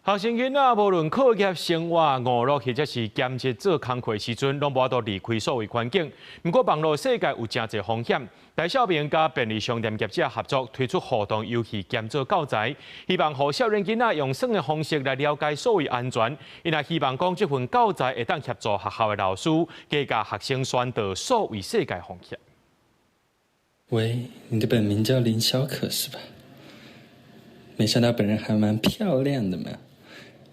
學生囡仔無論課業、生活、娛樂，或者是兼職做工課時陣，攏無法度離開數位環境。毋過網路世界有誠濟風險，台少明佮便利商店業者合作推出互動遊戲兼做教材，希望予少年囡仔用耍的方式來了解數位安全。𪜶也希望講這份教材會當協助學校的老師，加教學生宣導數位世界風險。喂，你的本名叫林小可是吧？沒想到本人還蠻漂亮的嘛！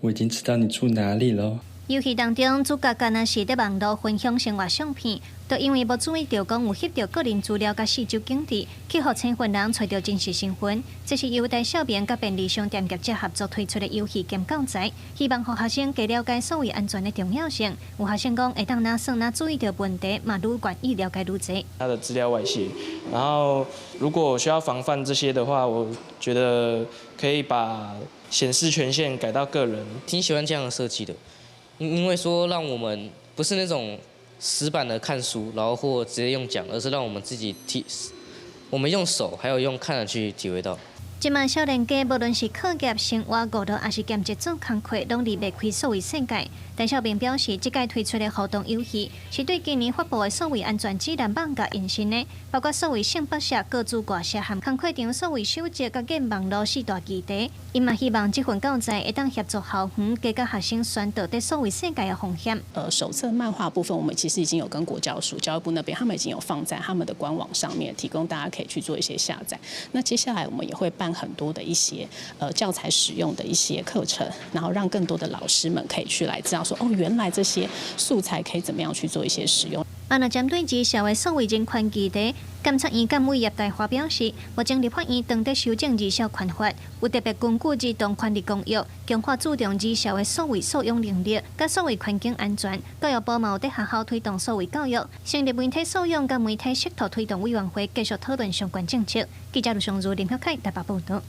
我已經知道你住哪裡囉。遊戲當中，主角敢若是佇網路分享生活相片，都因為無注意著講有翕著個人資料佮四周景致，去予身份人揣著真實身份。這是由台少明佮便利商店業者合作推出的遊戲兼教材，希望予學生加了解數位安全的重要性。有學生講會當若耍若注意著問題，嘛愈願意了解愈濟。他的資料外洩，然後如果需要防範這些的話，我覺得可以把顯示權限改到個人。挺喜歡這樣的設計的。因為說讓我們不是那種死板的看書，然後或直接用講，而是讓我們自己體，我們用手還有用看的去體會到。這馬少年家無論是課業、生活、娛樂，抑是兼職做工課，攏離袂開數位世界。陳少明表示，這屆推出的互動遊戲是對今年發布的數位安全指南網佮延伸的，包括數位性剝削、個資外洩和工課場數位守則佮建網路四大議題。伊嘛希望這份教材會當協助校園加教學生宣導佇數位世界的風險。手冊漫畫部分，我們其實已經有跟國教署、教育部那邊，他們已經有放在他們的官網上面，提供大家可以去做一些下載。那接下來我們也會辦很多的一些教材使用的一些課程，然後讓更多的老師們可以去來知道說，哦，原來這些素材可以怎麼樣去做一些使用。啊，若針對兒少的數位人權議題，監察院監委葉大華表示，目前立法院正佇修正兒少權法，有特別根據兒童權利公約，強化注重兒少的數位素養能力，佮數位環境安全。教育部嘛有佇學校推動數位教育，成立媒體素養佮媒體識讀推動委員會，繼續討論相關政策。記者盧尚如、林曉凱台北報導。